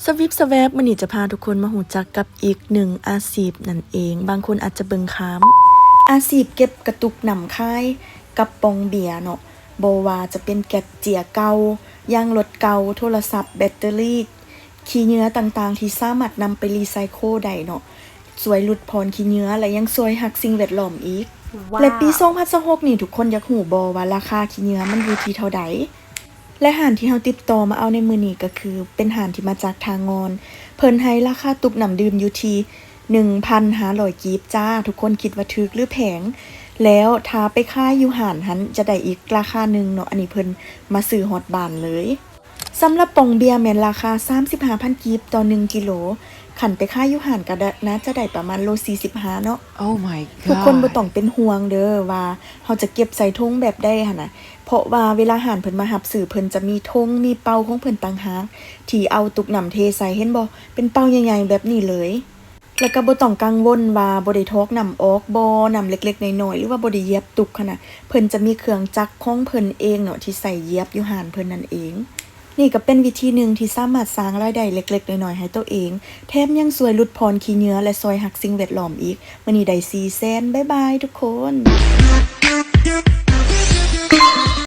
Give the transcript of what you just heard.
ສະວິບສະແວບ ມື້ນີ້ຈະພາທຸກຄົນມາຮູ້ຈັກກັບອີກໜຶ່ງອາຊີບນັ້ນເອງ, ບາງຄົນອາດຈະເບິ່ງຂ້າມ. ອາຊີບເກັບກະຕຸກນ້ຳຂາຍກັບປ່ອງເບຍເນາະ, ບໍ່ວ່າຈະເປັນແກັກເຈ້ຍເກົ່າ, ຢາງລົດເກົ່າ, ໂທລະສັບ, ແບັດເຕີຣີ, ຂີ້ເຫຍື້ອຕ່າງໆ ທີ່ສາມາດນຳໄປຣີໄຊໂຄໄດ້ເນາະ, ຊ່ວຍຫຼຸດຜ່ອນຂີ້ເຫຍື້ອ ແລະ ຍັງຊ່ວຍຮັກສິ່ງແວດລ້ອມອີກ. ແລະ ປີສອງພັນຊາວຫົກນີ້ ທຸກຄົນຢາກຮູ້ບໍ່ວ່າລາຄາຂີ້ເຫຍື້ອມັນຢູ່ທີ່ເທົ່າໃດ? ແລະ ຮ້ານທີ່ເຮົາຕິດຕໍ່ມາເອົາໃນມື້ນີ້ກໍຄືເປັນຮ້ານທີ່ມາຈາກທ່າງອນ. ເພິ່ນໃຫ້ລາຄາຕຸກນ້ຳດື່ມຢູ່ທີ່ໜຶ່ງພັນຫ້າຮ້ອຍກີບຈ້າ. ທຸກຄົນຄິດວ່າຖືກຫຼືແພງ? ແລ້ວຖ້າໄປຂາຍຢູ່ຮ້ານຫັ້ນຈະໄດ້ອີກລາຄາໜຶ່ງເນາະ, ອັນນີ້ເພິ່ນມາຊື້ຮອດບ້ານເລີຍ. ສຳລັບປ່ອງເບຍແມ່ນລາຄາສາມສິບຫ້າພັນກີບຕໍ່ໜຶ່ງກິໂລ, ຄັນໄປຂາຍຢູ່ຮ້ານກໍໜ້າຈະໄດ້ປະມານໂລສີ່ສິບຫ້າເນາະ. Oh my god. ທຸກຄົນບໍ່ຕ້ອງເປັນຫ່ວງເດີວ່າເຮົາຈະເກັບໃສ່ຖົງແບບໃດຫັ້ນນະ, ເພາະວ່າເວລາຮ້ານເພິ່ນມາຮັບຊື້ ເພິ່ນຈະມີຖົງ ມີເປົາຂອງເພິ່ນຕ່າງຫາກ ທີ່ເອົາຕຸກນ້ຳເທໃສ່, ເຫັນບໍ່? ເປັນເປົາໃຫຍ່ໆແບບນີ້ເລີຍ. ແລ້ວກໍບໍ່ຕ້ອງກັງວົນວ່າບໍ່ໄດ້ຖອກນ້ຳອອກບໍ່, ນ້ຳເລັກໆນ້ອຍໆ ຫຼືວ່າບໍ່ໄດ້ຢຽບຕຸກຫັ້ນນະ, ເພິ່ນຈະມີເຄື່ອງຈັກຂອງເພິ່ນເອງເນາະ ທີ່ໃສ່ຢຽບຢູ່ຮ້ານເພິ່ນນັ້ນເອງ. ນີ້ກໍເປັນວິທີໜຶ່ງທີ່ສາມາດສ້າງລາຍໄດ້ເລັກໆນ້ອຍໆໃຫ້ໂຕເອງ, ແຖມຍັງຊ່ວຍຫຼຸດຜ່ອນຂີ້ເຫຍື້ອ ແລະ ຊ່ອຍຮັກສິ່ງແວດລ້ອມອີກ. ມື້ນີ້ໄດ້ສີ່ແສນ. ບາຍບາຍທຸກຄົນ.